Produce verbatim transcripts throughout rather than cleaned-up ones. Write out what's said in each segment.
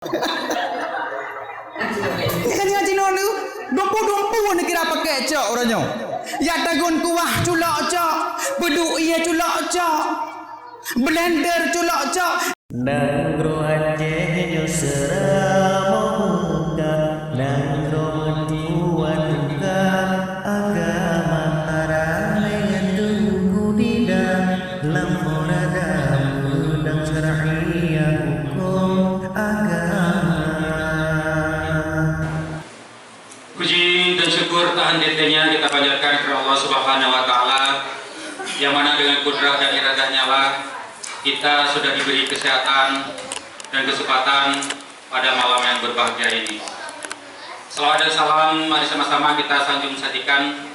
Kan nyan cinoe tu, dumpeue-dumpeue neukira pakai cok uroe nyoe. Ya tagun kuah culok cok, peuduek ie culok cok, blender culok cok. Nanggroe Aceh nyoe seuramoe meuka, nanggroe tuha teuka, agama taralée teungku dida, lam olahraga peudong syar'iyah hukôm agama. Puji dan syukur tahan teuntée nyan kita panjatkan kepada Allah Subhanahu wa Ta'ala, yang mana dengan kudrat dan iradah-Nya lah kita sudah diberi kesehatan dan kesempatan pada malam yang berbahagia ini. Salawat dan salam mari sama-sama kita sanjung sajikan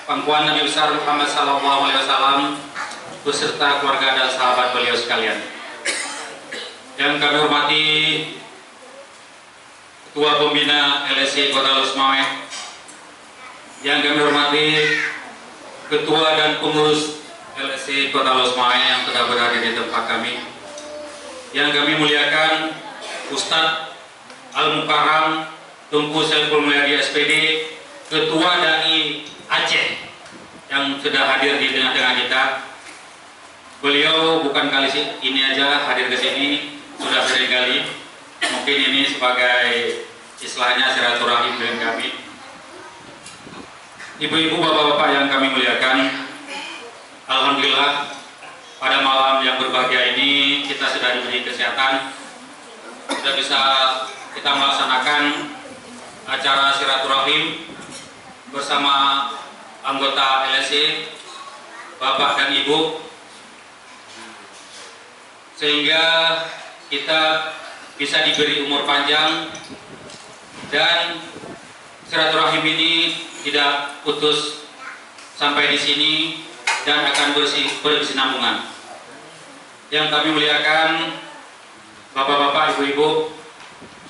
pangkuan Nabi besar Muhammad sallallahu alaihi wasallam beserta keluarga dan sahabat beliau sekalian. Yang kami hormati Ketua Pembina L S C Kota Lhokseumawe, yang kami hormati Ketua dan Pengurus L S C Kota Lhokseumawe yang sudah berhadir di tempat kami, yang kami muliakan Ustadz Al-Mukarram Teungku Saiful Mulyadi S P D, Ketua Dai Aceh yang sudah hadir di tengah-tengah kita. Beliau bukan kali si-, ini aja hadir ke sini, sudah sering kali. Mungkin ini sebagai istilahnya silaturahim dengan kami. Ibu-ibu, bapak-bapak yang kami muliakan, alhamdulillah pada malam yang berbahagia ini kita sudah diberi kesehatan, sudah bisa kita melaksanakan acara silaturahim bersama anggota L S C, Bapak dan Ibu, sehingga kita bisa diberi umur panjang dan silaturahim ini tidak putus sampai di sini dan akan bersi-, berkesinambungan. Yang kami muliakan, Bapak-bapak, Ibu-ibu,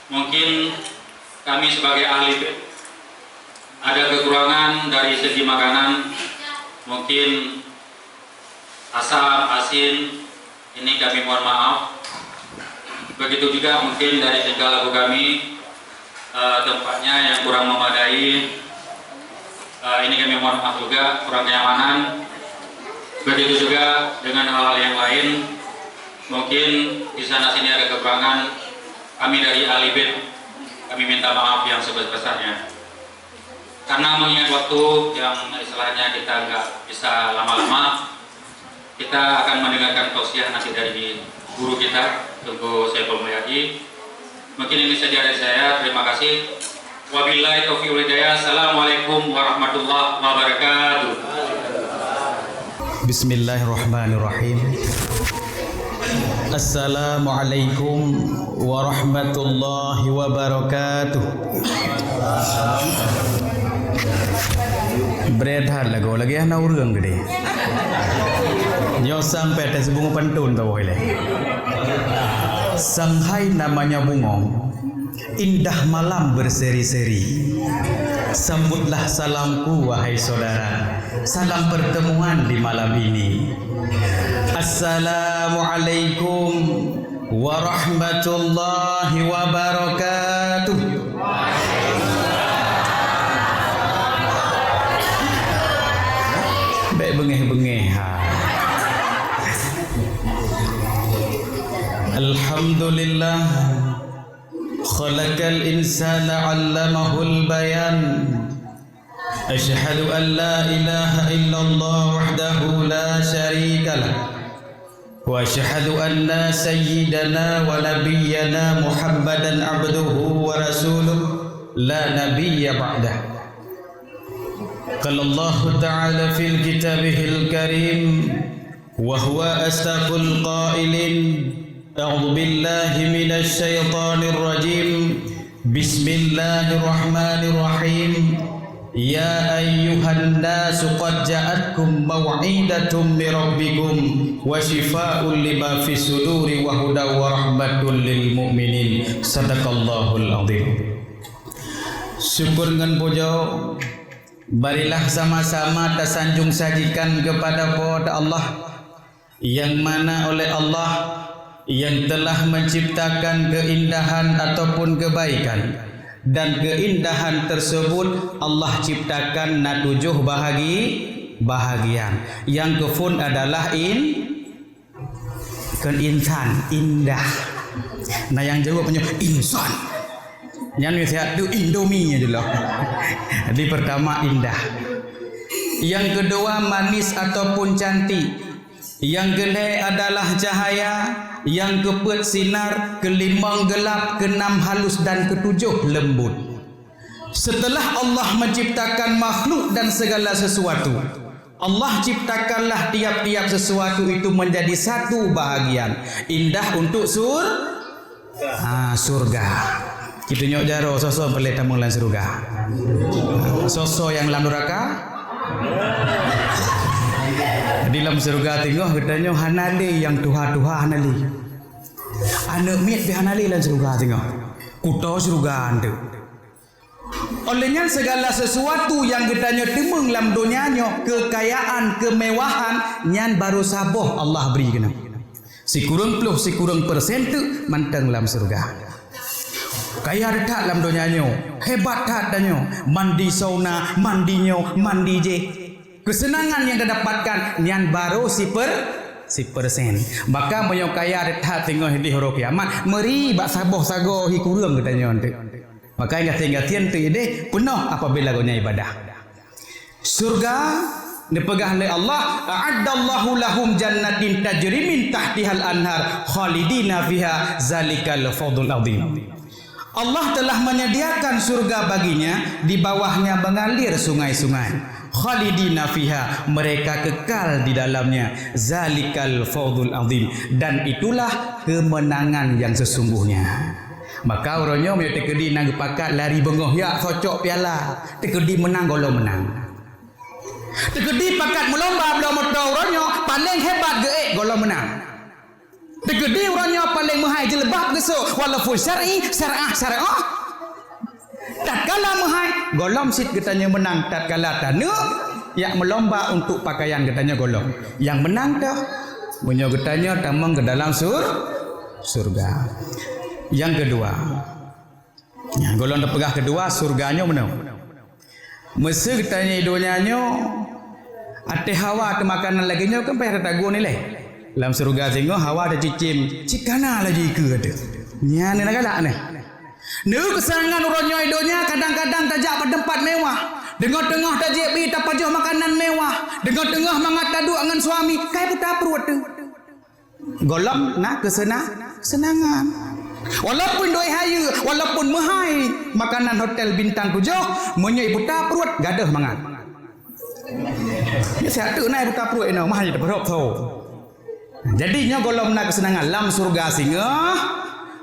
mungkin kami sebagai ahli bait ada kekurangan dari segi makanan, mungkin asam, asin, ini kami mohon maaf. Begitu juga mungkin dari tingkah laku kami, eh, tempatnya yang kurang memadai, eh, ini kami mohon maaf juga, kurang kenyamanan. Begitu juga dengan hal-hal yang lain, mungkin di sana sini ada kekurangan, kami dari ahli bait, kami minta maaf yang sebesar-besarnya. Karena mengingat waktu yang istilahnya kita nggak bisa lama-lama, kita akan mendengarkan tausiah nanti dari guru kita, Teungku Saiful Mulyadi. Mungkin ini saja dari saya. Terima kasih. Wabillahi taufiq wal hidayah. Assalamualaikum warahmatullahi wabarakatuh. Bismillahirrahmanirrahim. Assalamualaikum warahmatullahi wabarakatuh. Bret that lagoe lagée hana ureuëng geude. Nyoe sampoe teuh sibungoe pantôn tawoe ilée. Shanghai namanya bungong, indah malam berseri-seri. Sambutlah salamku, wahai saudara. Salam pertemuan di malam ini. Assalamualaikum warahmatullahi wabarakatuh. Bék beungéh-beungéh ha. Alhamdulillah. Khalaqal insana 'allamahul bayan. Asyhadu an la ilaha illallah wahdahu la syarika lah. Wa asyhadu anna sayyidana wa nabiyyana Muhammadan abduhu wa rasuluh la nabiyya ba'dah. Qala Allahu ta'ala fil kitabihil karim, wa huwa asdaqul qailin. A'udzu billahi minasy syaithanir rajim. Bismillahirrahmanirrahim. Ya ayyuhan nasu qad ja'atkum mau'izatum mir rabbikum wa syifaa'un lima fis suduri wa hudan wa rahmatul lil mu'minin. Sadaqallahul azim. Syukur ngon pujoe, marilah sama-sama tasanjung sajikan keupada Po teu Allah, nyang mana oleh Allah Yang telah menciptakan keindahan ataupun kebaikan, dan keindahan tersebut Allah ciptakan na tujoh bahagi-, bahagian. Nyang keuphôn adalah in-, kon insan, indah. Nah, nyang jaweueb nyoe insan. Nyan sihat tu Indomie je lah. Jadi pertama indah. Yang kedua manis ataupun cantik. Nyang keulhèe adalah cahaya, nyang keupeuet sinar, keulimong geulap, keunam halus dan keutujoh leumbut. Setelah Allah menciptakan makhluk dan segala sesuatu, Allah ciptakanlah tiap-tiap sesuatu itu menjadi satu bahagian indah untuk sur-, Ah, syurga. Kita nyok jaroe, soe-soe peureulèe tamong lam syurga. Soe-soe nyang lam nuraka. Di lam syurga teungoh geutanyoe hana lé nyang tuha-tuha, hana lé. Aneuk miet pih hana lé lam syurga teungoh. Kuto syurga anteuk. Oleh nyan, segala sesuatu nyang geutanyoe teumeung lam donya nyoe, keukayaan, keumewahan, nyan barô saboh Allah bri keunoe. Sikureueng ploh, sikureueng persen teuk mantong lam syurga. Kaya that lam donya nyoe, hebat that tanyoe, mandi sauna, mandi nyoe, mandi jéh. Keuseunangan nyang tadapatkan nyan barô siper-, sipersen. Maka meunyoe kaya that teungoh idéh uroe kiamat, meuri bak saboh sagoe hi kureueng geutanyoe anteuk. Maka gasien-gasien teuh idéh peunoh apabila geuh nyan ibadah. Syurga, neupeugah lé Allah, "A'addallahu lahum jannatin tajri min tahtihal anhar khalidina fiha zalikal fawzul azim." Allah telah menyediakan syurga baginya, di bawahnya mengalir sungai-sungai. Khalidina fiha, mereka kekal di dalamnya. Zalikal fawzul azim, dan itulah kemenangan yang sesungguhnya. Maka uroe nyoe meunyoe teukeudi na geupakat lari beungoh yak socok piala, teukeudi meunang gohlom meunang. Teukeudi pakat meulomba bloe moto uroe nyoe paléng hebat geuék gohlom meunang. Teukeudi uroe nyoe paléng meuhai jilbab geusok walaupun syar'i, syar'ah, syar'ah. Tatkala meuhai, gohlom cit geutanyoe meunang tatkala taneuk yak meulomba untuk pakaian geutanyoe gohlom. Nyang meunang teuh meunyoe geutanyoe tamong keu dalam sur-, syurga. Nyang keudua, nyang gohlom teupeugah keudua, syurga nyoe meunoe. Meuseu geutanyoe i donya nyoe até hawa teu makanan lagée nyoe kan payah tatagun ilée. Lam syurga singoh hawa teucicém, cit kana laju ikeue teuh. Nyan na galak neh. Neu keusangan uroe nyoe i donya kadang-kadang tajak bak teumpat mewah. Deungoh teungoh tajak bi tapajoh makanan mewah. Deungoh teungoh mangat taduek ngon suami, kai puta pruet teuh. Gohlom na keusena-, kesenangan. Walaupun doi hayeue, walaupun meuhai makanan hotel bintang tujoh, meunyoe iputa pruet gadôh mangat. Nyoe siat teuk na iputa pruet inoe, meuhai teupeurhop tho. Jadi nyoe gohlom na kesenangan lam syurga singoh,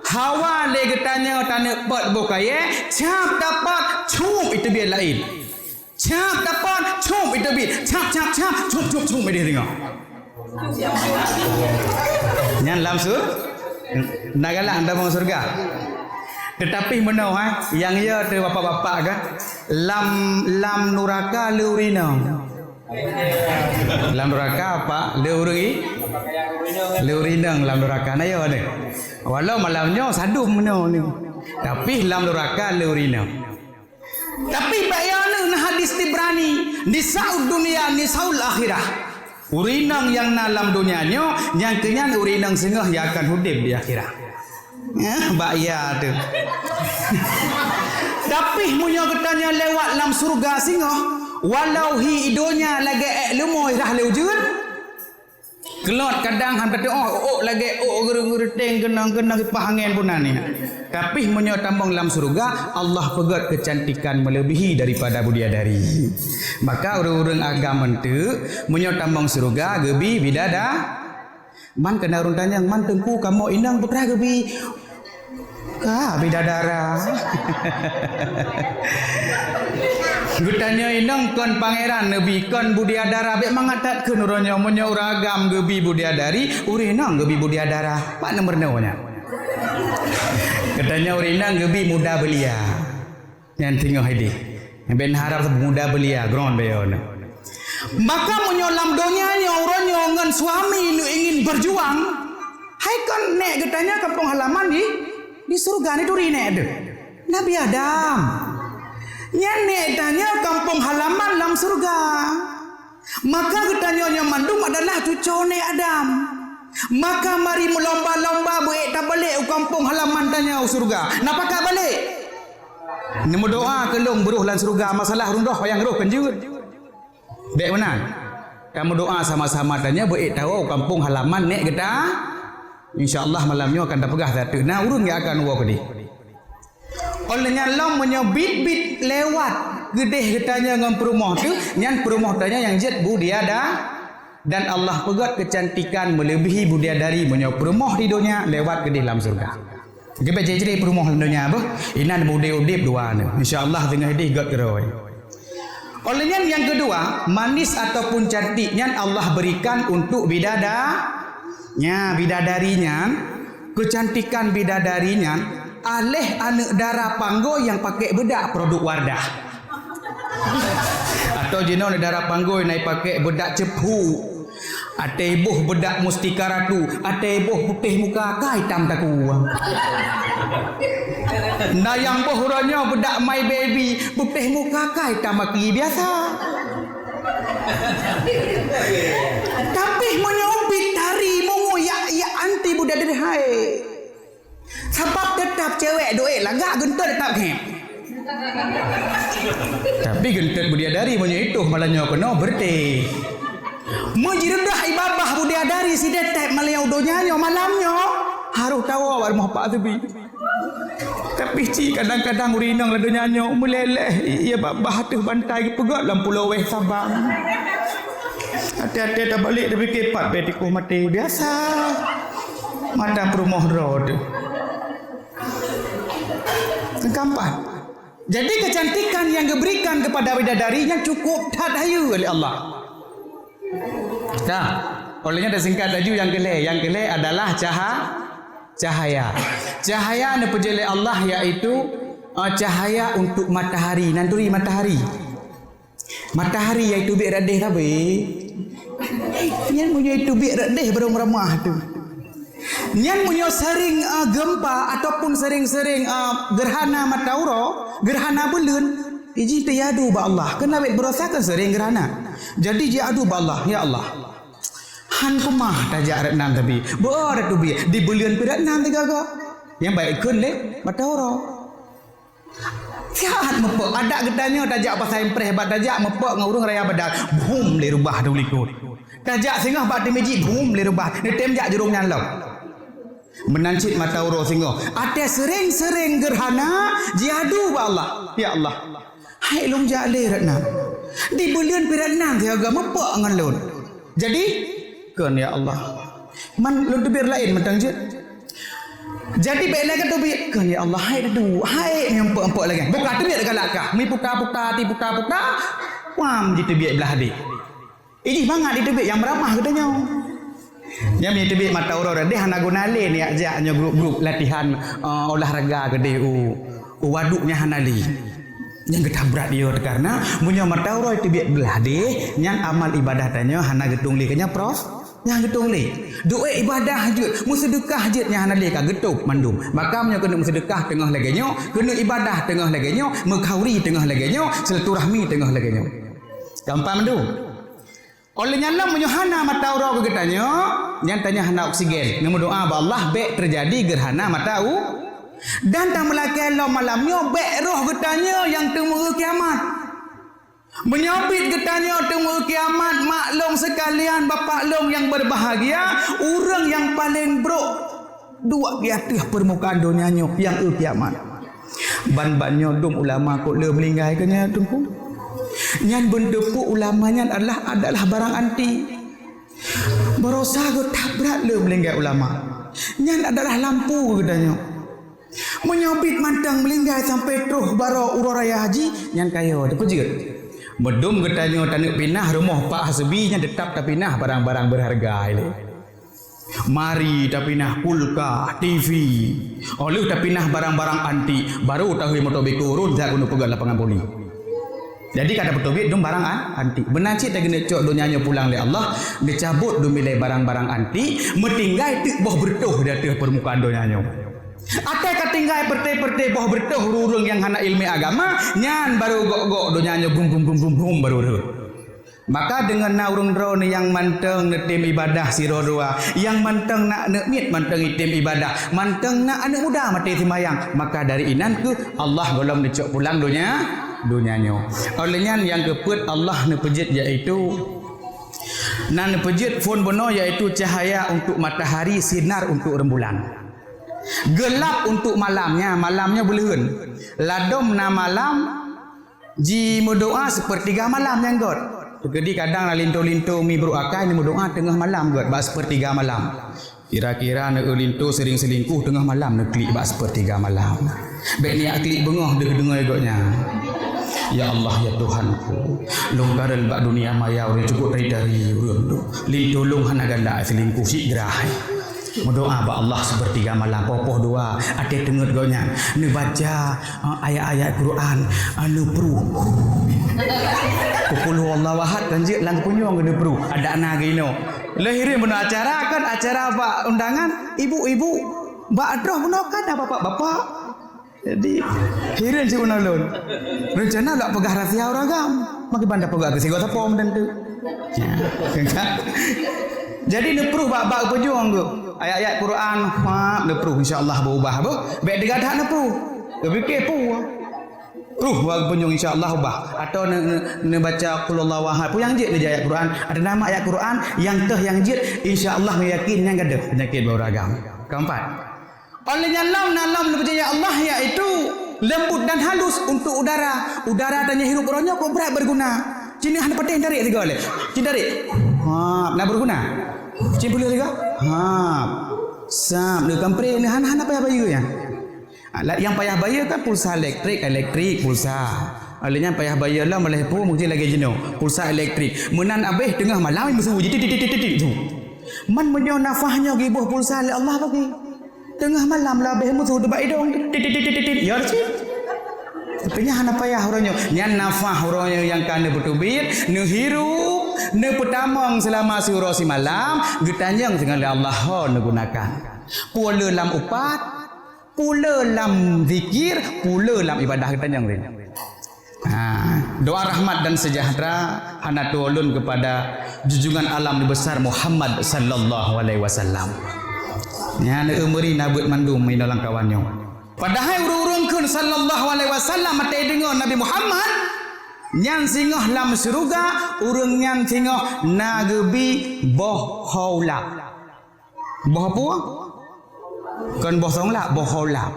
hawa lé geutanyoe taneuk pot boh kayée, cap tapot, cup iteubiet laén. Cap tapot, cup iteubiet. Cap, cap, cap, cup, cup, cup idéh singoh. Nyan lam sur-, na galak tamong syurga. Teutapi meunoe hai, nyang yo teuh bapak-bapak ka, lam, lam nuraka le ureueng inong. Lam nuraka apa? Le ureueng i-, le ureueng inong lam nuraka. Na yo deh. Walau malam nyoe sadum meunoe ni. Tapi lam nuraka le ureueng inong. Tapi bak nyan na hadis Tibrani, "Nisaud dunya nisaul akhirah." Ureueng inong nyang na lam donya nyoe, nyang keu nyan ureueng inong singoh nyang akan udeb di akhirat. Eh, bak ya tu. Tapi meunyoe geutanyoe lewat lam syurga singoh, walau hi i donya lagée ék leumo rhah lé ujeuen, keulot kadang han tatu'oh, ôk lagée ôk geureuteng keunong-keunong kipah angén pun na nyan. Tapi meunyoe tamong lam syurga, Allah peugét keucantikan meuleubèhi daripada bidadari. Maka ureueng-ureueng agam eunteuk, meunyoe tamong syurga geubi bidada-, man keunan ureueng tanyong, "Man teungku kamoe inong peue teuma geubi?" Ka, bidadara. Geutanyoe inong kon pangeran neubi, kon bidadara, bék mangat that kheun uroe nyoe. Meunyoe ureueng agam geubi bidadari, ureueng inong geubi bidadara. Pat neumeurunoe nyan. Geutanyoe ureueng inong geubi muda belia. Nyan teungoh idéh. Bék neuharab muda belia, gron bayeue nyoe. Maka meunyoe lam donya nyoe uroe nyoe ngon suami neuingin berjuang, Eh, kon nèk geutanyoe kampung halaman di, di syeuruga, neuturi nèk teuh. Nabi Adam. Nyan nèk tanyoe kampung halaman lam syeuruga. Maka geutanyoe nyoe mandum adalah cucoe nèk Adam. Maka mari meulomba-lomba beuék tabalek u kampung halaman tanyoe u syeuruga. Na pakat balek? Neumeudoa keu lôn beuroh lam syeuruga, masalah ureueng roh nyang roh keujeuet. Bèk meunan. Tameudoa sama-sama tanyoe beuék tawoe u kampung halaman nèk geuta. Insya Allah malam nyoe akan tapeugah that teuk na ureueng nyang akan woe keudeh. Óh lheueh nyan lom meunyoe biet-biet lewat keudeh geutanyoe ngon peurumoh teuh, nyan peurumoh tanyoe nyang jeuet budiada-, dan Allah peugöt keucantikan meuleubihi budiadari meunyoe peurumoh di donya lewat keudeh lam syeuruga. Geubèk cre-cre peurumoh lam donya beuh, inan udép-udép dua nyoe. Insya Allah teungoh ideh göt keudroe. Óh lheueh nyan nyang keudua, manis ataupun cantik nyan Allah berikan untuk bidada-, nya, bidadari nyan, keucantikan bidadari nyan, aléh aneuk dara panggôi nyang pakai beudak produk Wardah. Atau jinoe aneuk dara panggôi na pakai beudak cepu. Até boh beudak Mustika Ratu, até boh putéh muka ka itam takue. Na nyang boh uroe nyoe beudak My Baby, putéh muka ka itam maki biasa. Tapi meunyoe ubit tari mungu yak-yak anti buda deuh hai. Sabab teutap cewek duek lagak geuntot teutap khém. Tapi geuntot budiadari meunyoe itoh malam nyoe keunoe beureuti. Meujireudah ié babah budiadari sidetek malam nyoe donya nyoe malam nyoe harôh tawoe bak rumoh Pak Teubi. Tapi cit kadang-kadang ureueng inong lam donya nyoe meuleleh ié babah ateueh bantai geupeugöt lam pulo wéh Sabang. Até-até tabalek tapike pat bèk tikoh maté biasa. Mata peurumoh droe teuh. Keempat. Jadi kecantikan yang diberikan kepada bidadari nyan cukup that hayeue lé Allah. Nah, óh lheueh nyan tasingkat laju nyang keulhèe. Nyang keulhèe adalah caha-, cahaya. Cahaya neupeujeuet lé Allah yaitu, eh, cahaya untuk matahari. Nan turi matahari. Matahari nyang teubiet rot deh sabe. Nyan meunyoe teubiet rot deh barô meuramah teuh. Nyan meunyoe sering, ah, gempa ataupun sering-sering, ah, gerhana mata uroe, gerhana buleuen, iji teuyadu bak Allah. Keureuna bèk beurosa kan sering gerhana. Jadi jiadu bak Allah, "Ya Allah, han keumah tajak rot nan tapi, beu rot teubiet, di buleuen pih rot nan teugaga." Nyang baik kheun lé mata uroe. Siat meupok, adak geutanyoe tajak Pasai Impreh, bak tajak meupok ngon ureueng raya Badar, bhum lé rubah teuh likot. Tajak singoh bak Tirmizi, bhum lé rubah, neutem jak jurông nyan lom. Meunan cit mata uroe singoh. Até sering-sering gerhana, jiadu bak Allah. Ya Allah, hai lôn jak lé rot nan. Di buleuen pih rot nan teugaga meupok ngon lôn. Jadi, kheun, "Ya Allah, man lôn teubiet laén mantong jeuet." Jadi bèk lagèe teubiet, "Kheun, ya Allah, hai teudu, hai nyang eupok-eupok lagèe." Buka teubiet galak kah, mi puta-puta, ti puta-puta, wam jiteubiet blah deh. Ijih mangat jiteubiet nyang meuramah geutanyoe. Nyang mi teubiet mata uroe rot deh hana guna lé, neujak nyoe grup-grup latihan, eh, olahraga keudeh u, u waduk nyan hana lé. Nyang geutabrat yo teukarna meunyoe mata uroe teubiet blah deh, nyan amal ibadah tanyoe hana geutung lé keu nyan prof. Nyang geutung lé, duek ibadah jeuet, meuseudeukah jeuet nyang hana lé ka geutôb mandum. Maka meunyoe keuneuk meuseudeukah teungoh lagèe nyoe, keuneuk ibadah teungoh lagèe nyoe, meukhauri teungoh lagèe nyoe, silaturahmi teungoh lagèe nyoe. Keempat mandum. Óh lheueh nyan lom meunyoe hana mata uroe keu geutanyoe, nyan tanyoe hana oksigen. Neumeudoa bak Allah bèk teujadi gerhana mata u-, dan tameulakèe lom malam nyoe bèk roh geutanyoe nyang teumeu'eu kiamat. Meunyoe biet geutanyoe teumeu'eu kiamat, mak lôn seukalian, bapak lôn nyang beubahgia, ureueng nyang paleng brok duek di ateueh peurmukaan donya nyoe nyang eu kiamat. Ban-ban nyoe dum ulama kok le meuninggai keu nyan, Teungku. Nyan beunteupeu ulama nyan adalah, adalah barang anti. Barosa geutabrat le meuninggai ulama. Nyan adalah lampu geutanyoe. Meunyoe biet mantong meulinggai sampai troh baroe uroe raya haji, nyan ka yo teupeujeuet. Meudum geutanyoe taneuk pinah rumoh Pak Hasbi nyan teutap tapinah barang-barang beurharga ilée. Mari tapinah kulkas, T V. Óh lheueh tapinah barang-barang antik, baru tahui moto beko rhot that keuneuk peugöt lapangan voli. Jadi ka tapeuteubiet dum barang an-, antik. Meunan cit lagée neucok donya nyoe pulang lé Allah, neucabot dum ilée barang-barang antik, meutinggai teuk boh beureutoh di ateueh peurmukaan donya nyoe. Até ka tinggai peureute-peureute boh beureutoh ureuëng nyang hana iéleumé agama, nyan barô gok-gok donya nyoe gum, gum, gum, gum, gum barô rhot. Maka deungon na ureuëng droeneuh nyang mantong neutem ibadah sidroe dua, nyang mantong na aneuëk miet mantong item ibadah, mantong na aneuëk muda maté seumayang, maka dari inan kheueh Allah gohlom neucok pulang donya, donya nyoe. Óh lheueh nyan nyang keupeuet Allah neupeujeuet yaitu, na neupeujeuet phon bunoe yaitu cahya untuk matahari, sinar untuk rembulan. Gelap untuk malam, nya malam nyoe beuleuheun. Ladôm na malam, jimeudoá seupeurtiga malam nyang göt. Teukeudi kadang na linto-linto mi brôk akai neumeudoá teungoh malam göt bak seupeurtiga malam. Kira-kira neueu linto seuring seulingkuh teungoh malam neuklik bak seupeurtiga malam. Bék niyak klik beungoh deuh deungoe gobnyan. Ya Allah, ya Tuhanku, lôn kareueng bak dunia maya ureuëng cukôp tari-tari ureuëng tu. Linto lôn hana galak seulingkuh cit grah. Meudoá bak Allah seupeurtiga malam, poh-poh dua, até teungeut gobnyan. Neubaca, ah, ayat-ayat Quran, ah, neupruh. Qul huwallahu ahad kan jeuet lam punyueng neupruh. Adak na geuh inoe. Lheueh hireuen bunoe acara kan, acara bak undangan, ibu-ibu. Bak droe bunoe kan na bapak-bapak. Jadi, hireuen cit bunoe lôn. Reuncana lôn peugah rahsia ureuëng agam. Maka banda peugah keu sigoe sapo meunan tu. Ya, kan? Jadi, neupruh bak-bak peujong tu. Ayat-ayat Quran, fak, neupruh, insya Allah beubah beuh. Bék teuga that neupruh. Neupike peue. Pruh bak peujong, insya Allah ubah. Atau ne-, ne-, neubaca qul huwallahu ahad. Peue nyang jeuet neujaga ayat Quran. Ada nama ayat Quran, nyang teuh nyang jeuet, insya Allah neuyakin nyan gadôh peunyakét bak ureuëng agam. Keempat. Óh lheueh nyan lom na lom neupeujaya Allah, yaitu lembut dan halus untuk udara. Udara tanyoe hirup uroe nyoe kok brat beuguna. Cit hana patéh tarék sigoe lé. Cit tarék. Ha, na beuguna. Cit peuleueh sigoe. Ha. Sab, lé kampre, hana, hana payah bayeue nyan. Ha, la-, nyang payah bayeue kan pulsa elektrik, elektrik, pulsa. Óh lheueh nyan payah bayeue lom, lheueh peue mungkin lagée jinoe. Pulsa elektrik. Meunan abéh teungoh malam meusu jih, tit, tit, tit, tit, tit, tit. Man meunyoe nafah nyoe geuboh pulsa lé Allah bagi. Teungoh malam lah abéh meusu teuh bak idong. Tit, tit, tit, tit, tit, tit. Ya, cit. Tapi nyan hana payah uroe nyoe. Nyan nafah uroe nyoe nyang ka neupeuteubiet, neuhirup, neupeutamong seulama siuroe simalam, geutanyong singoh lé Allah ho neugunakan. Peue le lam upat, peue le lam zikir, peue le lam ibadah geutanyong lé. Ha, doa rahmat dan sejahtera hana tuwoe lôn kepada junjungan alam Nabi besar Muhammad sallallahu alaihi wasallam. Nyan eu meuri na beuet mandum inoe lam kawan nyoe. Padahai ureuëng-ureuëng kheun sallallahu alaihi wasallam maté deungoe Nabi Muhammad, nyan singoh lam syeuruga, ureuëng nyan singoh na geubi boh haulab. Boh peue? Kon boh song lab, boh haulab.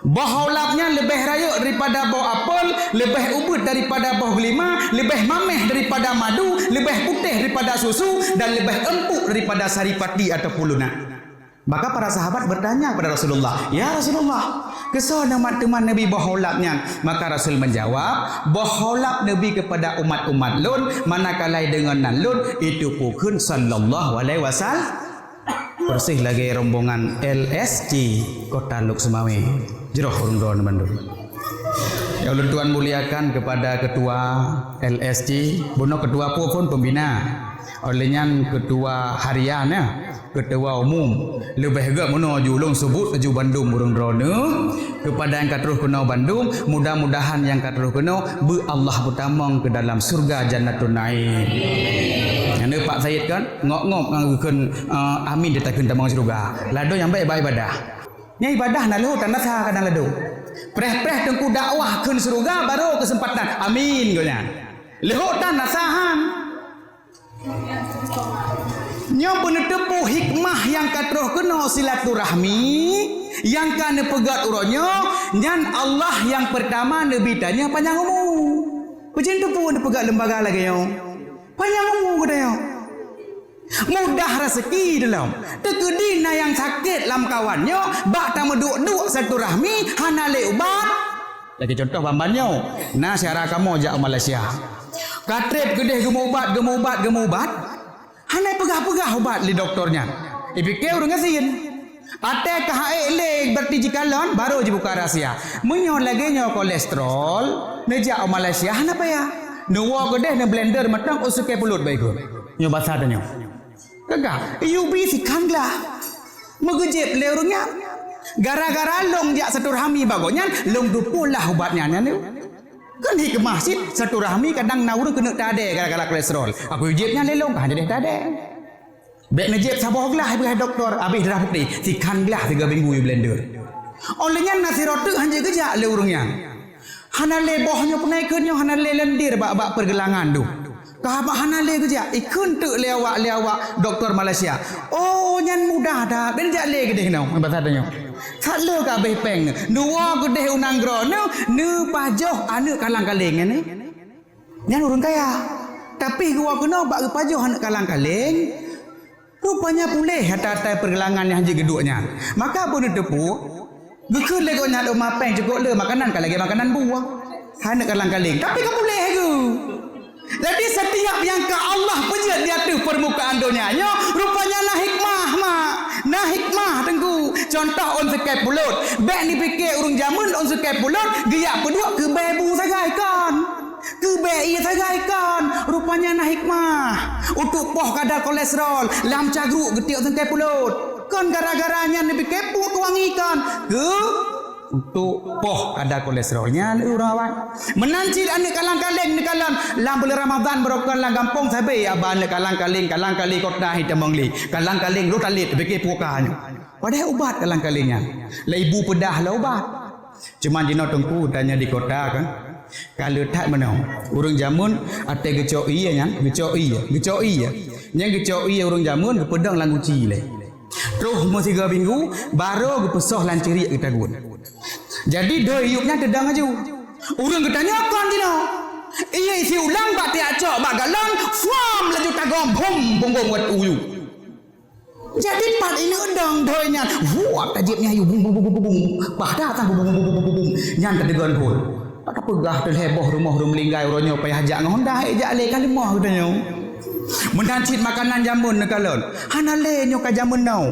Boh haulab nyan leubeh rayeuk daripada boh apel, leubeh ubit daripada boh gulima, leubeh maméh daripada madu, leubeh putéh daripada susu, dan leubeh empuk daripada saripati ataupun lunak. Maka para sahabat bertanya kepada Rasulullah, "Ya Rasulullah, keusoe na mat teuma neubi boh haulab nyan?" Maka Rasul menjawab, "Boh haulab neubi kepada umat-umat lôn, manakala deungon nan lôn, itu peue kheun sallallahu alaihi wasallam." Persis lagée rombongan L S C Kota Lhokseumawe. Jroh ureuëng droeneuh bandum. Nyang ulôn tuan muliakan kepada ketua L S C, bunoe ketua peue phon pembina. Óh lheueh nyan ketua harian, ya, ketua umum. Leubeh gét meunoe ju ulôn seubut laju bandum ureuëng droeneuh. Kepada nyang ka troh keunoe bandum, mudah-mudahan nyang ka troh keunoe beu Allah peutamong keu dalam syurga Jannatun Naim. Nyang Pak Said kan ngok-ngok ngon geukheun, eh, amin di takheun tamong syurga. Ladôm nyang baik bak ibadah. Nyan ibadah na lheueh tan rasa kadang ladôm. Preh-preh teungku dakwah kheun syurga baru keuseumpatan. Amin gobnyan. Lheueh tan rasa han. Nyoe beuneuteupeu hikmah nyang ka troh keunoe silaturahmi, nyang ka neupeugét uroe nyoe, nyan Allah nyang peurtama neubi tanyoe panyang umu. Peue jeuet teupeu neupeugét lembaga lagée nyoe? Panyang umu geutanyoe. Mudah raseuki dilom. Teukeudi na nyang sakét lam kawan nyoe, bak tameuduek-duek silaturahmi hana lé ubat. Lagée contoh ban-ban nyoe, na syedara kamoe jak u Malaysia. Ka trép keudeh geumeuubat, geumeuubat, geumeuubat. Hana peugah-peugah ubat lé dokto nyan. Ipike ureuëng gasien. Até ka hek lé, berarti jikalon, baru jibuka rahsia. Meunyoe lagée nyoe kolesterol, neujak u Malaysia hana payah. Neuwoe keudeh, neublender mantong, u sukée pulot bak ikot. Nyoe basa tanyoe. Ka gah, U B sikhan glah. Meugeujeb lé ureuëng nyan. Gara-gara lôn jak silaturahmi bak gobnyan, lôn tupôh lah ubat nyan, nyan. Kan hikmah cit, silaturahmi kadang na ureuëng keuneuk tadée gara-gara kolesterol. Aku jeb nyan lé lôn, ka hana jadeh tadée. Bék neujeb saboh glah, beugaih dokto, abéh darah putéh, sikhan glah sigoe minggu u blender. Óh lheueh nyan na sidroe teuk hana geujak lé ureuëng nyan. Hana lé boh nyoe peunaikheun nyoe, hana lé lendir bak, bak peurgeulangan tu. Ka bak hana lé geujak, ikheun teuk lé awak, lé awak dokto Malaysia. Oh, nyan mudah that, bék jak lé keudeh nyoe, basa tanyoe. That lé ka abéh péng nyoe. Neuwoe keudeh u nanggroe nyoe, neupajoh aneuëk kalang-kaléng nyan. Nyan ureuëng kaya. Tapi geuwoe keunoe bak geupajoh aneuëk kalang-kaléng, rupanya puléh ata-ata peurgeulangan nyang jeuet geuduek nyan. Maka beuneuteupeu, geukheun lé gobnyan, "Oh, ma péng cukôp le, makanan ka lagée makanan buah." Aneuëk kalang-kaléng, tapi ka puléh geuh. Jadi, setiap nyang ka Allah peujeuet di ateueh peurmukaan donya nyoe, rupanya na hikmah, mak. Na hikmah, Teungku. Contoh, ôn sukée pulot. Bék nipike ureuëng jameun ôn sukée pulot, geujak peuduek keu bée bu sagai kon. Keu bée ié sagai kon, rupanya na hikmah. Untuk poh kadar kolesterol lam cagruek geutiek sangkai pulot. Kon gara-gara nyan neubi keupuk keu wangi kon. Keu untuk poh kadar kolesterol nyan ureuëng awai. Meunan cit aneuëk kalang-kaléng neukalon lam buleuen Ramadhan barokon lam gampông sabe aba aneuëk kalang-kaléng, kalang-kaléng kota hi tamong li. Kalang-kaléng roh talit bike puka nyoe. Padahai ubat kalang-kaléng nyan. Laibu peudah lah ubat. Cuman jinoe Teungku tanyoe di kota kan. Ka le that meunoe. Ureuëng jameun até geucok ié nyan, geucok ié, geucok ié. Nyang geucok ié ureuëng jameun geupeudong lam guci lé. Troh meusigoe minggu, barô geupeusoh lam ceuriek geutagun. Jadi doi yup nyan teudong laju. Ureuëng geutanyoe kon jinoe. Ié isi ulang bak tiak cok bak galon, fuam laju tagom, bum, punggong wat uyu. Jadi pat ineuk dong doi nyan, wuap tajép nyan ayu bum bum bum bum bum. Bah datang bum bum bum bum bum bum. Nyan tadeungon phon. Pat tapeugah teuh lhée boh rumoh ureuëng meuninggai uroe nyoe payah jak ngon honda, hai jak lé ka leumoh geutanyoe. Meunan cit makanan jameun neukalon. Hana lé nyoe ka jameun now.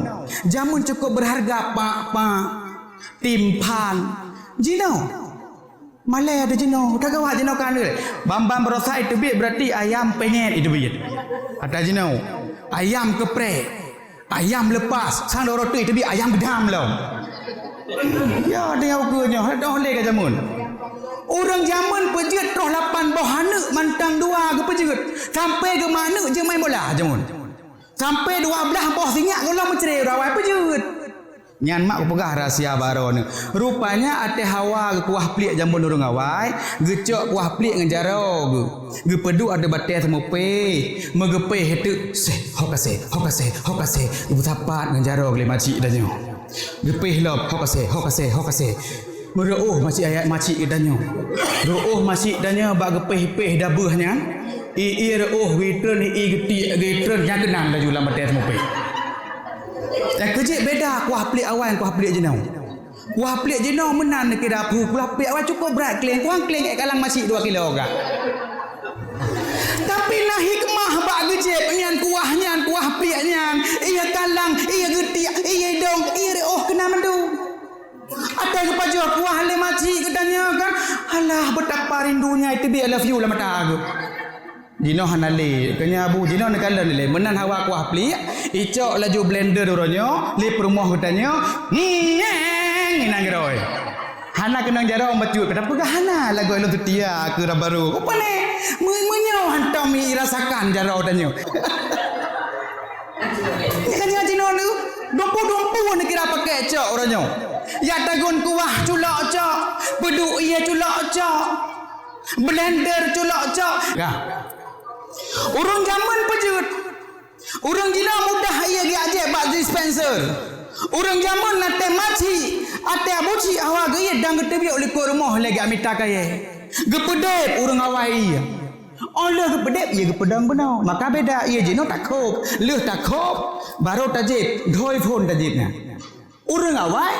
Jameun cukup berharga pak-pak. Timphan. Jinoe. Malée ata jinoe, tagawa jinoe kan. Bam-bam baroesa iteubiet berarti ayam penyet iteubiet. Ata jinoe, ayam keprek, ayam lepas, sang dua roti iteubiet ayam gedam lom. Ya, dia ukeue nyoe, dah lé ka jameun. Ureuëng jameun peujeuet troh lapan boh aneuëk mantong dua geupeujeuet. Sampai geumaneuk jeuet main bola jameun. Sampai dua blaih boh sinyak gohlom meucre rawai peujeuet. Nyan mak kupeugah rahsia baroe nyoe. Rupanya até hawa geukuah pliek jameun ureuëng awai, geucok kuah pliek ngon jaroe geuh. Geupeuduek ateueh batée seumupéh, meugeupéh teuk, seh, ho ka seh, ho ka seh, ho ka seh, geupeusapat ngon jaroe lé macik tanyoe. Geupéh lom, ho ka seh, ho ka seh, ho ka seh. Meureuoh macik ayat macik geutanyoe. Reuoh macik tanyoe bak geupéh-péh dabeuh nyan. Ié reuoh geutreun, ié geutiek geutreun, nyan keunan laju lam batée seumupéh. Dan keujeuet beda kuah pliek awai ngon kuah pliek jinoe. Kuah pliek jinoe meunan neukira phu, kuah pliek awai cukup brat kleng, kuah kleng ék kalang masik dua kilo ka. Tapi na hikmah bak geujép nyan kuah nyan, kuah pliek nyan, ié kalang, ié geutiek, ié dong, ié reuoh keunan mandum. Até geupajoh kuah lé macik geutanyoe kan, alah betapa rindunya itu bi I love you lam mata aku. Jinoe hana lé, keu nyan abu jinoe neukalon lé. Meunan hawa kuah pliek, icok laju blender uroe nyoe, lé peurumoh geutanyoe, ngieng, inan geuroi. Hana keunong jaroe bacut, kata peugah hana, lagoe lôn seutia keu ram barô. Rupane, meu-, meunyoe hantom irasakan jaroe tanyoe. Nyan jinoe dumpeue-dumpeue neukira pakai cok uroe nyoe. Ya tagun kuah culok cok, peuduek ié culok cok. Blender culok cok. Ya. Ureuëng jameun peujeuet. Ureuëng jinoe mudah ié geujak jép bak dispenser. Ureuëng jameun na tem macik, até abu cik hawa geuiet dan geuteubiet likot rumoh lé geujak mita kayée. Geupeudép ureuëng awai ié. Óh lheueh geupeudép ié geupeudong bunoe. Maka beda ié jinoe takhôb. Lheueh takhôb, barô tajép, doi phon tajép nyan. Ureuëng awai,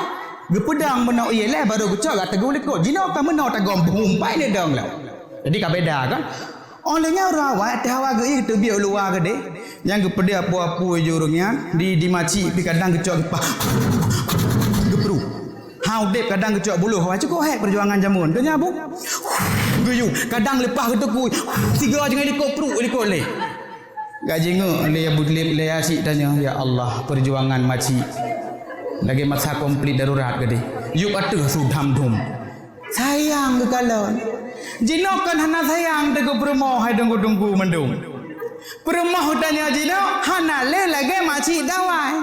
geupeudong meunoe ié lé barô geucok geuteugui likot. Jinoe ka meunoe tagom bum pai lé dong lom. Jadi ka beda kan? Óh lheueh nyan ureuëng awai, teuh hawa geuieng teubiet u luwa keudeh. Nyang geupeudeh apui-apui ju ureuëng nyan, di, di macik pih kadang geucok geupah. Geupruet. Ha udeb kadang geucok buloh, wah, cukôp hék peujuangan jameun. Keu nyan, Bu. Geuyue, kadang leupah geutukui. Sigoe jih ngon likot pruet, likot lé. Ka jingeuk lé Abu Talib, lé Asyik tanyoe, "Ya Allah, peujuangan macik lagée masa konflik darurat keudeh." Yub ateueh su dham-dhum. Sayang geukalon. Jinoe kan hana sayang teugeupeureumoh hai teungku-teungku mandum. Peurumoh tanyoe jinoe hana lé lagée macik dawai.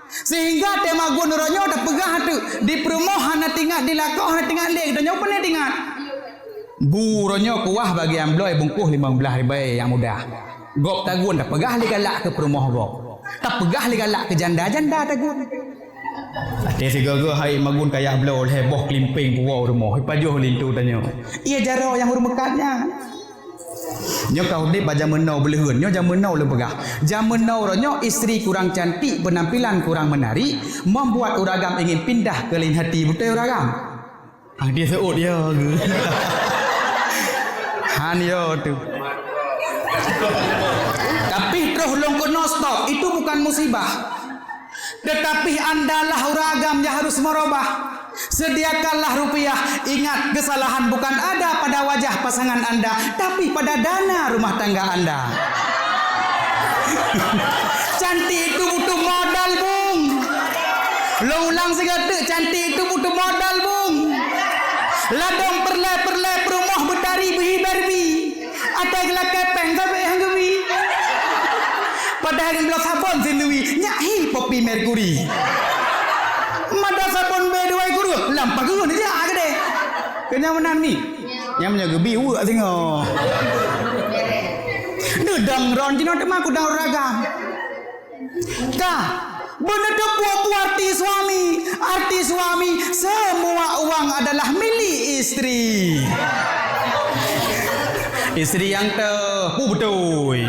Sehingga teuma gun uroe nyoe tapeugah teuk, di peurumoh hana tingat, di lakoe hana tingat lé, geutanyoe peue na tingat. Bu uroe nyoe kuah bagian bloe bungkôh limong blaih ribée nyang mudah. Gob tagun tapeugah lé galak keu peurumoh gob. Tapeugah lé galak keu janda-janda tagun. Até sigoe-goe hai magun kaya bloe lhée boh keulimpeng puwoe rumoh, ipajoh linto tanyoe. Iya jaroe nyang ureuëng meukat nyan. Nyoe ka udeb bak jameun now beuleuheun, nyoe jameun now lôn peugah. Jameun now uroe nyoe istri kurang cantik, penampilan kurang menarik, membuat ureuëng agam ingin pindah keu lain hati, beutôi ureuëng agam? Hang diseuôt ya. Han ya tu. Tapi troh lôn keunoe stop, itu bukan musibah. Tetapi andalah ureuëng agam yang harus merubah. Sediakanlah rupiah. Ingat, kesalahan bukan ada pada wajah pasangan anda, tapi pada dana rumah tangga anda. Cantik itu butuh modal, Bung. Lôn ulang sigoe teuk, cantik itu butuh modal, Bung. Ladôm peureulée-peureulée peurumoh beutari beuhi Barbie. Atai geulakée péng sabe nyang geubi. Padahai ngon bloe sabon sendiri, nyak hi Poppy Mercury. Mada sabon B dua guru, lam pageue neujak keudeh. Keu nyan meunan mi. Nyang meunyoe geubi uek singoh. Neudong ron jinoe teuma kudang ragam. Ka, beuneuteupeu peue arti suami. Arti suami, semua uang adalah milik istri. Istri nyang teuh, peue beutôi.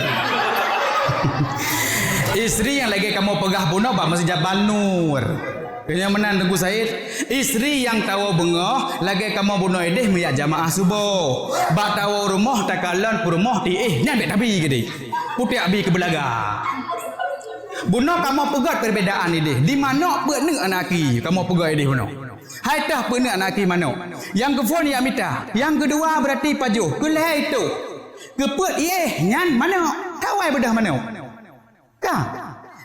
Istri nyang lagée kamoe peugah bunoe bak Masjid Jabal Nur. Keu nyan meunan Teungku Said, istri nyang tawoe beungoh lagée kamoe bunoe ideh meujak jamaah suboh. Bak tawoe rumoh takalon peurumoh tiéh nyan bék tabi keudeh. Putéh abi keu beulaga. Bunoe kamoe peugét perbedaan ideh. Di manok peuet neuk aneuk aki kamoe peugét ideh bunoe. Hai teuh peuet neuk aneuk aki manok. Nyang keuphon jak mita. Nyang keudua beurati pajoh. Keu lhée itu. Keu peuet iéh nyan manok. Kawai beudôh manok. Ka.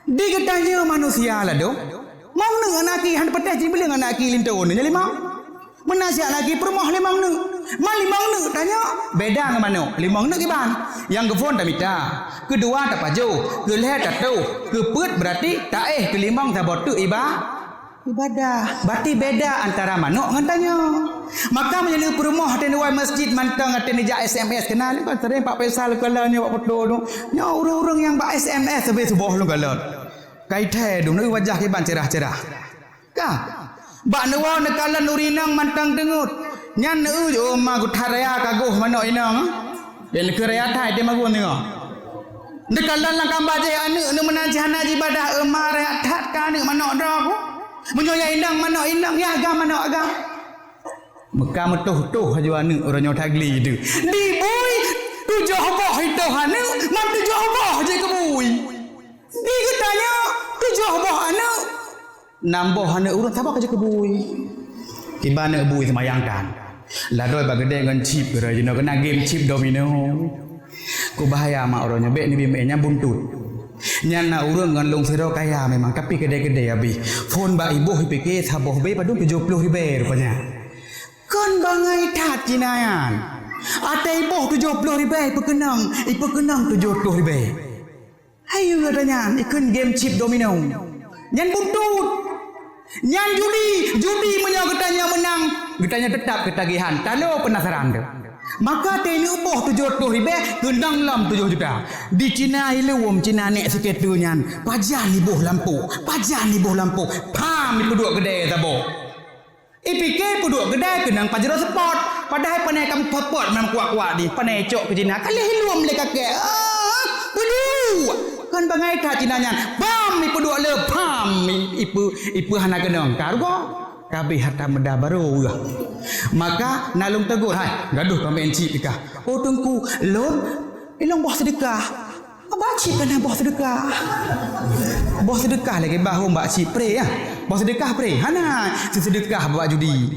Di geutanyoe manusia ladôm. Mong neuk aneuk aki han patéh jibileueng aneuk aki linto nyoe limong. Meunan siat lagi peurumoh limong neuk. Ma limong neuk tanyoe beda ngon manok. Limong neuk kiban. Nyang keuphon tamita, keudua tapajoh, keulhée tatoh, keupeuet beurati taéh, keulimong saboh teuk iba-, ibadah. Berarti beda antara manok ngon tanyoe. Maka meunyoe peurumoh até neuwoe masjid mantong até neujak S M S keunan, kan sering Pak Faisal kalon nyoe bak foto tu. Nyoe ureuëng-ureuëng nyang bak S M S sabe suboh lôn kalon. Kai thai dum, wajah kiban cerah-cerah. Ka. Bak neuwoe neukalon ureuëng inong mantong teungeut. Nyan neueu, oh ma, geutaraya kagoh manok inong. Bék neukheun raya that, teumagun teungoh. Neukalon lam kamba jih aneuk, neumeunan cit hana jibadah, oh ma, raya that ka aneuk manok droe ku. Meunyoe ya inong manok inong, ya agam manok agam. Meuka meutoh-toh laju aneuk uroe nyoe tagli teuh. Dibui tujoh boh itoh aneuk, man tujoh boh jih keubui. Di geutanyoe tujoh boh aneuk, nam boh aneuk ureuëng saboh ka jikeubui. Kiban aneuk bui seumayangkan. Ladoi bak keudè ngon chip, keudè jinoe keunan game chip domino. Ku bahaya mak uroe nyoe, bék neubi meu'en nyan buntut. Nyan na ureuëng ngon lôn sidroe kaya memang, tapi keudè-keudè abéh. Phon bak iboh ipike saboh bé padum tujoh ploh ribèe rupanya. Kon bangai that Cina nyan. Até iboh tujoh ploh ribèe ipeukeunong, ipeukeunong tujoh ploh ribèe. Hai gata nyan, ikheun game chip domino. Nyan buntut. Nyan judi, judi meunyoe geutanyoe meunang, geutanyoe teutap keutagihan. Talo peunasaran teuh. Maka teuneuk boh tujoh ploh ribèe, keunong lom tujoh juta. Di Cina ileuem Cina nèk sikeue nyan, pajan iboh lampôh, pajan iboh lampôh. Pham ipeuduek keudè saboh. Ipike peuduek keudè keunong pajroh seupôt, padahai panè ka meuphot-phot meukuak-kuak di panè cok keu Cina ka lheueh ileuem lé kakek. Ah, peuduek! Kon bangai that Cina nyan, bam ipeuduek le, bam i-, ipe-, ipe hana keunong. Ka rugoe, ka abéh harta benda barô weueh. Maka na lôn teugor, hai, gadoh pamén cit ka. Oh Teungku, lôn Ilong boh seudeukah. Bak cit kana boh seudeukah. Boh seudeukah lagèe bahom bak cit pré, ya. Boh seudeukah pré. Hana, seudeukah bak judi.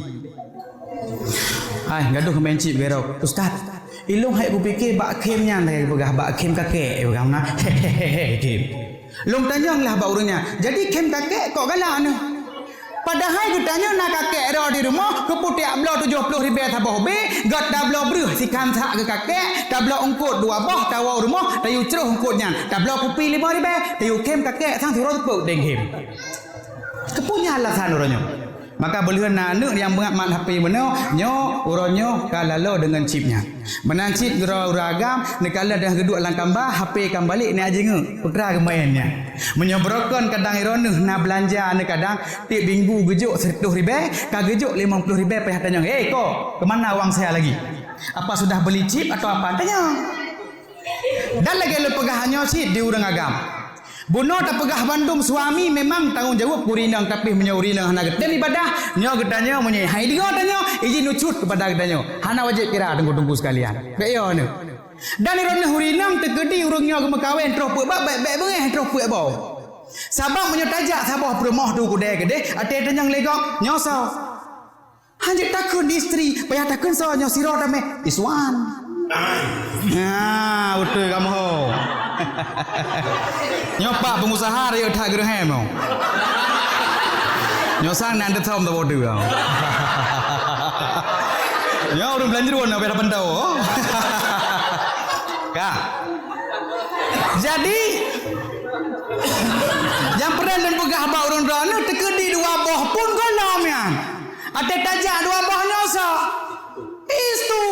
Hai, gadoh keumain cit beurok. Ustaz, ilong hai kupike bak khem nyan lagèe peugah bak khem kakek, peugah na. Hehehe, khem. Lôn tanyong lah bak ureueng nyan, "Jadi khem kakek kok galak neuh?" Padahai geutanyoe na kakek droe di rumoh, keupeue tiak bloe tujoh ploh ribèe saboh bèe, gèt tabloe breuh sikhan sak keu kakek, tabloe eungkôt dua boh, tawoe u rumoh, tayue crôh eungkôt nyan, tabloe kupi limong ribèe, tayue khem kakek sang sidroe teupeu deng khem. Keupeue nyan alasan uroe nyoe? Maka beuleuen na aneuk nyang beungat mat H P meunoe, nyoe uroe nyoe ka laloe deungon chip nyan. Meunan cit droe ureueng agam, neukalon deuh geuduek lam kamba, H P ka balék nyan jingeuk, peukra geumaén nyan. Meunyoe beurokon kadang droeneuh na beulanja aneuk kadang, tiep minggu geujok siratoh ribèe, ka geujok limong ploh ribèe payah tanyong, "Hei ko, keu mana uang saya lagi? Apa sudah beli chip atau apa?" Tanyong. Dan lagèe lôn peugah nyoe cit di ureueng agam. Bunoe tapeugah bandum suami memang tanggong jaweueb ureueng inong, tapi meunyoe ureueng inong hana geutem ibadah, nyoe geutanyoe meunyoe hai deungoe tanyoe, izin ucut keupada geutanyoe. Hana wajéb kira teungku-teungku sekalian. Bèk yo neuh. Dan droeneuh ureueng inong teukeudi ureueng nyoe geumeukawen troh peuet boh, bèk, bèk beungèh troh peuet boh. Sabab meunyoe tajak saboh peurumoh tu keudè keudeh, até tanyong lé gob, nyoe soe? Hanjeuet takheun di istri, payah takheun soe, nyoe sidroe tamè, Iswan. Nah, beutôi kamoe ho. Nyoe pak pengusaha rayeuk that geureuhem ho. Nyoe sang nan teuthom saboh dua. Nyoe ureueng Blanjruen nyoe payah pentau. Ka. Jadi, nyang peureulèe lôn peugah bak ureueng droeneuh, teukeudi dua boh pun gohlom nyan. Até tajak dua boh nyoe soe? Istu.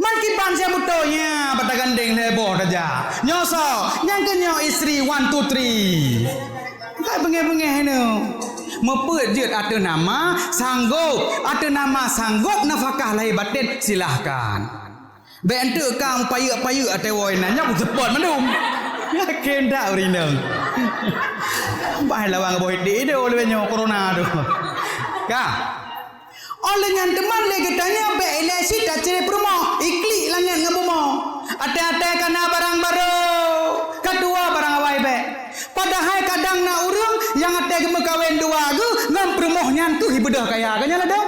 Man kiban siat beutôi nyan, bak tagandéng lhèe boh tajak. Nyoe soe? Nyang keu nyoe istri one, two, three. Ka beungèh-beungèh nyoe. Meupeuet jeuet ateueh nama sanggôp, ateueh nama sanggôp nafakah lahé batén, silahkan. Bèk enteuk ka meupayeuek-payeuek até woe na, nyan peuseupôt mandum. Yakin dak ureueng inong? Bah lawang boh idik idôk lé nyoe corona tu. Ka. Óh lheueh nyan teuma lé geutanyoe bèk ilèe cit tacré peurumoh, iklik langèt ngon bumoe. Até-até ka na barang barô, ka tuwoe barang awai bèk. Padahai kadang na ureueng nyang até geumeukawen dua geuh ngon peurumoh nyan keuh ibeudôh kaya, ka nyan ladôm.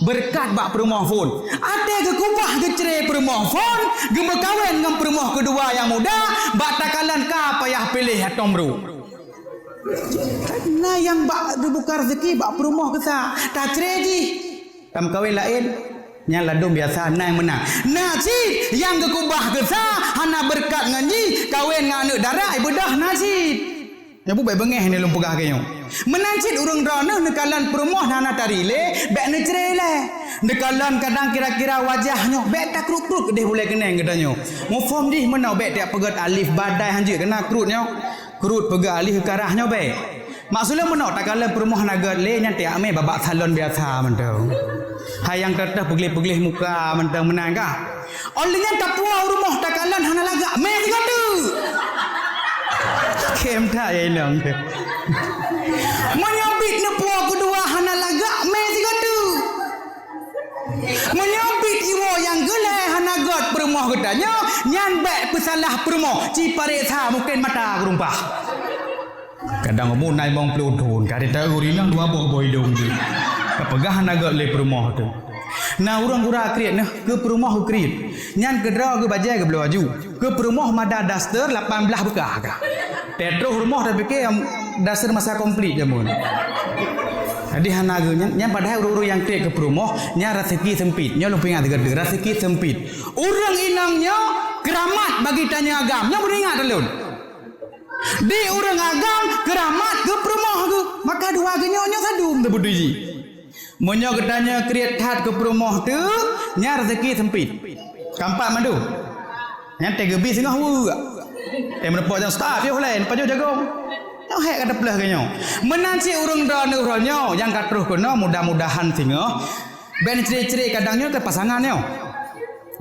Beureukat bak peurumoh phôn. Até geukubah geucré peurumoh phôn, geumeukawen ngon peurumoh keudua nyang muda, bak takalon ka payah piléh atong brôk. Na nyang bak teubuka raseuki bak peurumoh keu sa, tacré jih. Tameukawen laén, nyan ladôm biasa, na nyang meunan. Na cit nyang geukubah keu sa, hana beureukat ngon jih, kawen ngon aneuk dara, ibeudôh na cit. Nyoe bèk beungèh nyoe lôn peugah keu nyoe. Meunan cit ureueng droeneuh neukalon peurumoh hana tari lé, bèk neucré lé. Neukalon kadang kira-kira wajah nyoe, bèk takruet-kruet keudeh bulèe keunèng geutanyoe. Muphom jih meunoe bèk tajak peugèt alif badai hanjeuet keu na kruet nyoe. Kruet peugèt alif karah nyoe bèk. Maksud lôn meunoe takalon peurumoh hana gèt lé nyan tajak mé babak salon biasa mantong. Hai nyang teuh peugleh-peugleh muka mantong meunan kah? Óh lheueh nyan tapuwoe u rumoh takalon hana lagak, mé sigoe teuk. Khem that ya inong. Meunyoe bit neupuwoe keudua hana lagak, mé sigoe teuk. Meunyoe bit iwoe nyang geulhèe hana gèt peurumoh geutanyoe, nyan bèk peusalah peurumoh, ci pareksa mungken mata geurumpah. Kadang umu na limong ploh thon, ka teuh ureueng inong dua boh boh idong jih. Ka peugah hana gèt lé peurumoh teuh. Na ureueng gura kriet neuh, keu peurumoh geukriet. Nyan keudroe geubajèe geubloe aju. Keu peurumoh mada daster lapan blah beukah ka. Teutroh rumoh tapike daster masa komplit jameun. Jadi hana geu nyan, nyan padahai ureueng-ureueng nyang kriet keu peurumoh, nyan raseuki seumpit. Nyoe lôn peuingat sigoe teuk, raseuki seumpit. Ureueng inong nyoe keuramat bagi tanyoe agam. Nyoe beuneuingat lôn. Di ureueng agam keuramat keu peurumoh geuh, maka dua geuh nyoe nyoe sadum teupeuteuji. Meunyoe geutanyoe kriet that keu peurumoh teuh, nyan raseuki seumpit. Ka empat mandum. Nyan teuh geubi singoh weuek. Teuh meuneupok nyang staf yoh laén pajoh jagong. Nyoe hék ka teupleuh geuh nyoe. Meunan cit ureueng droeneuh uroe nyoe nyang ka troh keunoe mudah-mudahan singoh bèk neucre-cre kadang nyoe teuh pasangan nyoe.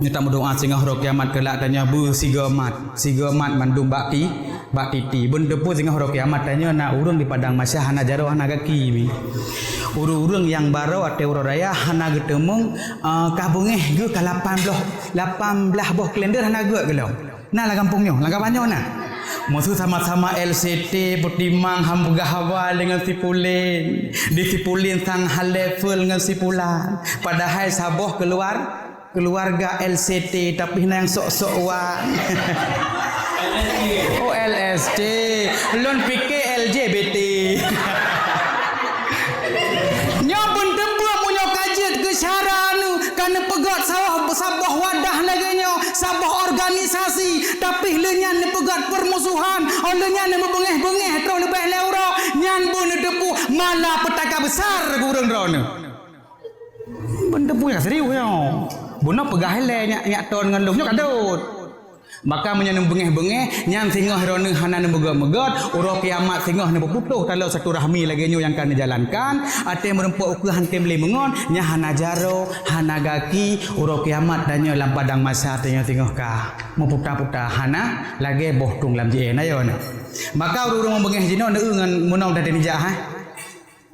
Nyoe tameudoa singoh uroe kiamat keulak tanyoe beusigoe mat, sigoe mat mandum bak pi-, Bak titi, beuneuteupeu singoh uroe kiamat tanyoe na ureuëng di padang mahsyar hana jaroe hana gaki mi. Ureuëng-ureuëng nyang barô watée uroe raya hana geuteumeung, eh, ka beungéh geuh ka lapan blaih, lapan blaih boh kalender hana geuet gohlom. Na lam gampông nyoe, lam kaban nyoe na. Meuseu sama-sama L C T peutimang han peugah haba lé ngon si pulen. Di si pulen sang han level ngon si pulan. Padahai saboh keuluar Keuluarga L C T, tapi na nyang sok-sok wan. Oh, L S T. Lôn pike L G B T. Nyoe beuneuteupeu meunyoe ka jeuet keu syara nyoe, ka neupeugét saboh, saboh wadah lagée nyoe, saboh organisasi, tapi lheueh nyan neupeugét peurmusuhan, oh lheueh nyan neubeungéh-beungéh troh leubeh lé uroe, nyan beuneuteupeu malapetaka besar keu ureuëng droeneuh. Beuneuteupeu nyang serius nyoe. Bunoe peugah ilée nyak, nyak ton ngon lôn nyoe kadot. Maka meunyoe neubeungéh-beungéh, nyan singoh droeneuh hana neumeugét-meugét, uroe kiamat singoh neupeuputôh taloe silaturahmi lagée nyoe nyang ka neujalankan, até meurumpok ukeue han tem lé meungon, nyan hana jaroe, hana gaki, uroe kiamat tanyoe lam padang mahsyar tanyoe singoh ka meuputa-puta hana lagée boh tueng lam jih na yo na. Maka ureuëng-ureuëng meungon jinoe neueu ngon meunong dan nijak hai.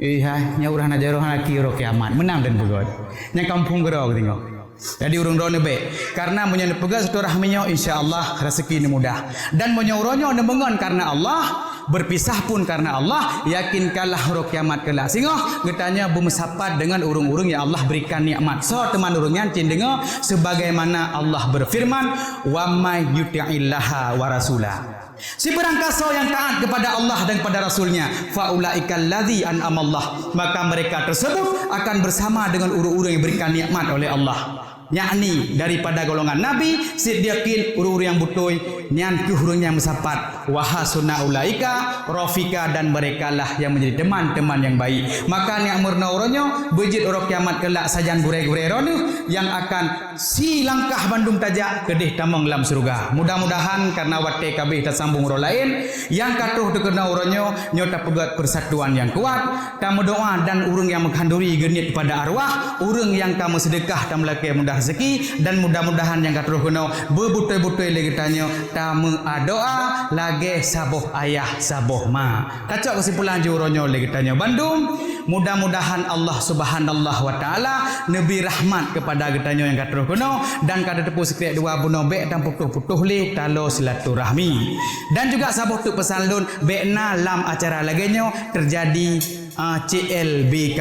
Eh, hai, nyoe ureuëng hana jaroe hana ki uroe kiamat, meunang dan beugöt. Nyang kampung geurok tengok. Jadi ureuëng droeneuh bék. Karena meunyoe neupeugah silaturahmi nyoe, insya Allah rezeki neuh mudah. Dan meunyoe uroe nyoe neumeungon karena Allah, berpisah pun karena Allah, yakinkanlah uroe kiamat kelak singoh geutanyoe beumeusapat dengan ureuëng-ureuëng yang Allah berikan nikmat. Soe teuma ureuëng nyan cit deungoe sebagaimana Allah berfirman, "Wa may yuti'illaha wa rasulah." Sibarang kasoe yang taat kepada Allah dan kepada Rasul-Nya, fa ulaikal ladzi an'amallah, maka mereka tersebut akan bersama dengan ureuëng-ureuëng yang diberikan nikmat oleh Allah, yakni daripada golongan nabi, siddiqin, ureuëng-ureuëng yang beutôi, nyan keuh ureuëng nyang meusapat, wa hasuna ulaika rafiqa, dan merekalah yang menjadi teman-teman yang baik. Maka nyak meurunoe uroe nyoe, beujeuet uroe kiamat kelak sajan gurée-gurée droeneuh yang akan si langkah bandum tajak keudeh tamong lam syeuruga. Mudah-mudahan karena watée ka abéh tasambong uroe laén, nyang ka troh teukeunong uroe nyoe, nyoe tapeugét persatuan nyang kuat, tameudoá dan ureuëng nyang meukhanduri geuniet pada arwah, ureuëng nyang ka meuseudeukah tameulakée mudah rezeki, dan mudah-mudahan nyang ka troh keunoe beubeutôi-beutôi lé geutanyoe tameudoá lagée saboh ayah saboh ma. Tacok keusimpulan jih uroe nyoe lé geutanyoe bandum, mudah-mudahan Allah Subhanahu wa Taala neubri rahmat keupada geutanyoe nyang ka troh keunoe dan ka tateupeue sikrék dua bunoe bék tapeuputôh-putôh lé taloe silaturahmi. Dan juga saboh teuk peusan lôn, bék na lam acara lagée nyoe teujadi, ah, C L B K.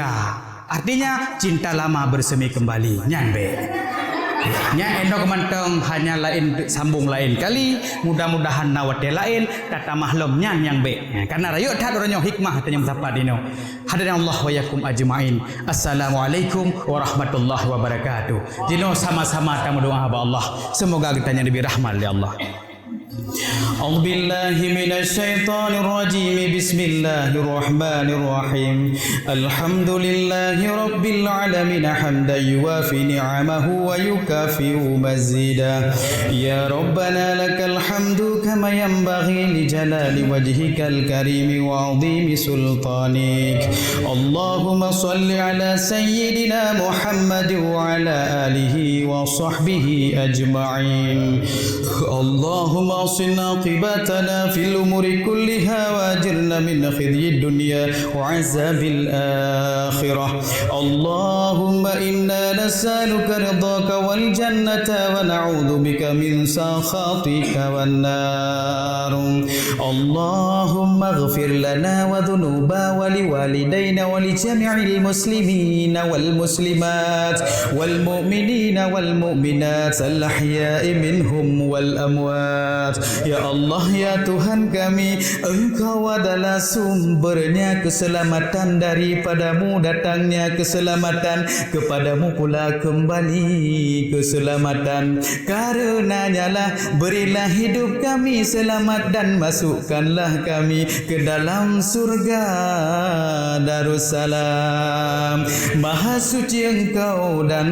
Artinya, cinta lama bersemi kembali. Nyan bék. Nyan inoe keumantong hanya laén sambong laén kali, mudah-mudahan na watée laén tatamah lom nyan nyang bék. Karena rayeuk that uroe nyoe hikmah tanyoe meusapat inoe. Hadanallahu wa iyyakum ajmain. Assalamualaikum warahmatullahi wabarakatuh. Jinoe sama-sama tameudoá bak Allah. Semoga geutanyoe dibri rahmat lé Allah. أعوذ بالله من الشيطان الرجيم. بسم الله الرحمن الرحيم. الحمد لله رب العالمين حمدا يوافي نعمه ويكافئ مزيدا. يا ربنا لك الحمد كما ينبغي لجلال وجهك الكريم وعظيم سلطانك. اللهم صل على سيدنا محمد وعلى آله وصحبه أجمعين. اللهم أحسن عاقبتنا في الأمور كلها وأجرنا من خزي الدنيا وعذاب الآخرة. اللهم إنا نسألك رضاك والجنة ونعوذ بك من سخطك والنار. اللهم اغفر لنا وذنوبنا ولوالدينا ولجميع المسلمين والمسلمات والمؤمنين والمؤمنات الأحياء منهم والأموات. Ya Allah, ya Tuhan kami, Engkau adalah sumbernya keselamatan, daripada-Mu datangnya keselamatan, kepada-Mu pula kembali keselamatan. Karenanyalah, berilah hidup kami selamat dan masukkanlah kami ke dalam surga Darussalam. Maha suci Engkau dan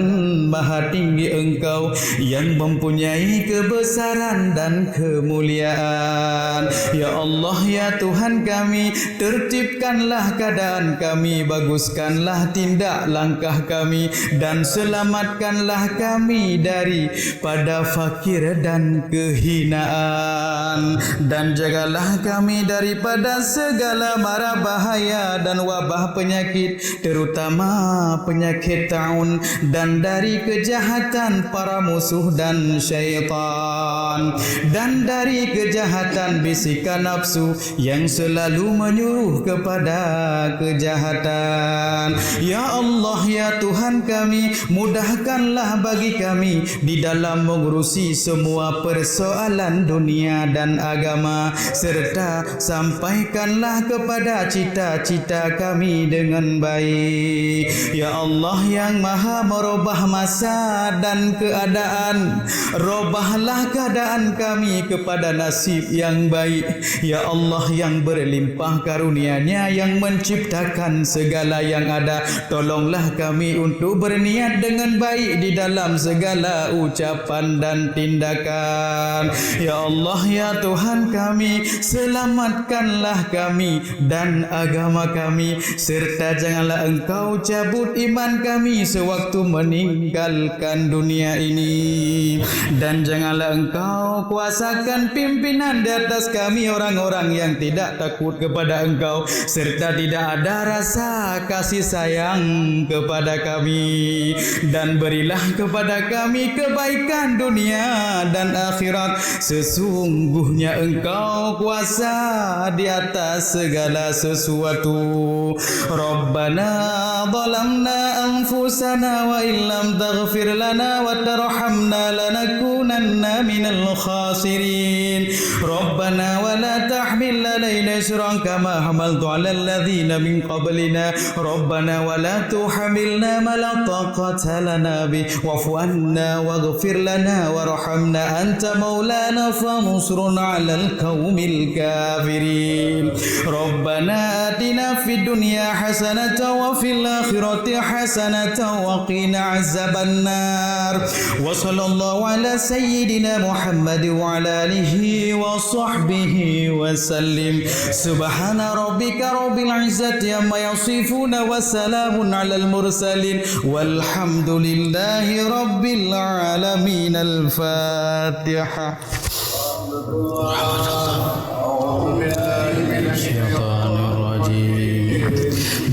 maha tinggi Engkau yang mempunyai kebesaran dan ke- kemuliaan. Ya Allah, ya Tuhan kami, tertibkanlah keadaan kami, baguskanlah tindak langkah kami, dan selamatkanlah kami daripada fakir dan kehinaan. Dan jagalah kami daripada segala mara bahaya dan wabah penyakit, terutama penyakit taun, dan dari kejahatan para musuh dan syaitan, dan dari kejahatan bisikan nafsu yang selalu menyuruh kepada kejahatan. Ya Allah, ya Tuhan kami, mudahkanlah bagi kami di dalam mengurusi semua persoalan dunia dan agama, serta sampaikanlah kepada cita-cita kami dengan baik. Ya Allah yang Maha merubah masa dan keadaan, robahlah keadaan kami kepada nasib yang baik. Ya Allah yang berlimpah karunia-Nya yang menciptakan segala yang ada, tolonglah kami untuk berniat dengan baik di dalam segala ucapan dan tindakan. Ya Allah, ya Tuhan kami, selamatkanlah kami dan agama kami, serta janganlah Engkau cabut iman kami sewaktu meninggalkan dunia ini. Dan janganlah Engkau kuasakan pimpinan di atas kami orang-orang yang tidak takut kepada Engkau, serta tidak ada rasa kasih sayang kepada kami. Dan berilah kepada kami kebaikan dunia dan akhirat. Sesungguhnya Engkau kuasa di atas segala sesuatu. ربنا ظلمنا أنفسنا وإن لم تغفر لنا وترحمنا لنكونن من الخاسرين. ربنا ولا تحمل علينا إصرا كما حملته على الذين من قبلنا. ربنا ولا تحملنا ما لا طاقة لنا به واعف عنا واغفر لنا وارحمنا أنت مولانا فانصرنا على القوم الكافرين. ربنا آتنا في الدنيا حسنة وفي الآخرة حسنة وقنا عذاب النار. وصلى الله على سيدنا محمد وعلى آله وصحبه وسلم. سبحان ربك رب العزة عما يصفون وسلام على المرسلين والحمد لله رب العالمين. الفاتحة. الشيطان الرجيم.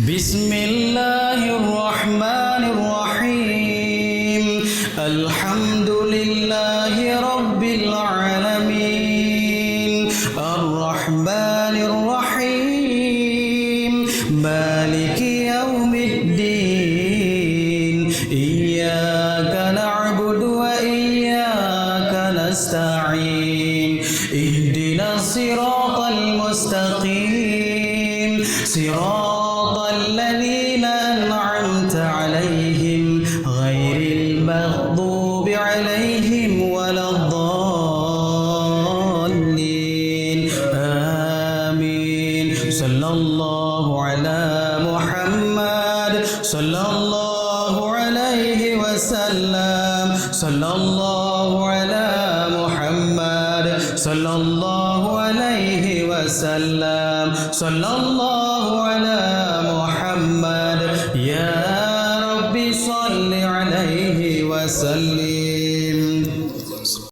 بسم الله الرحمن الرحيم. الحمد لله رب العالمين. الرحمن الرحيم. مالك يوم الدين. إياك نعبد وإياك نستعين. اهدنا الصراط المستقيم. صراط الذين أنعمت عليهم غير المغضوب عليهم ولا الضالين. آمين. صلى الله على محمد. صلى الله عليه وسلم. صلى الله على محمد. صلى الله عليه وسلم. صلى الله على محمد. يا رب صل عليه وسلم.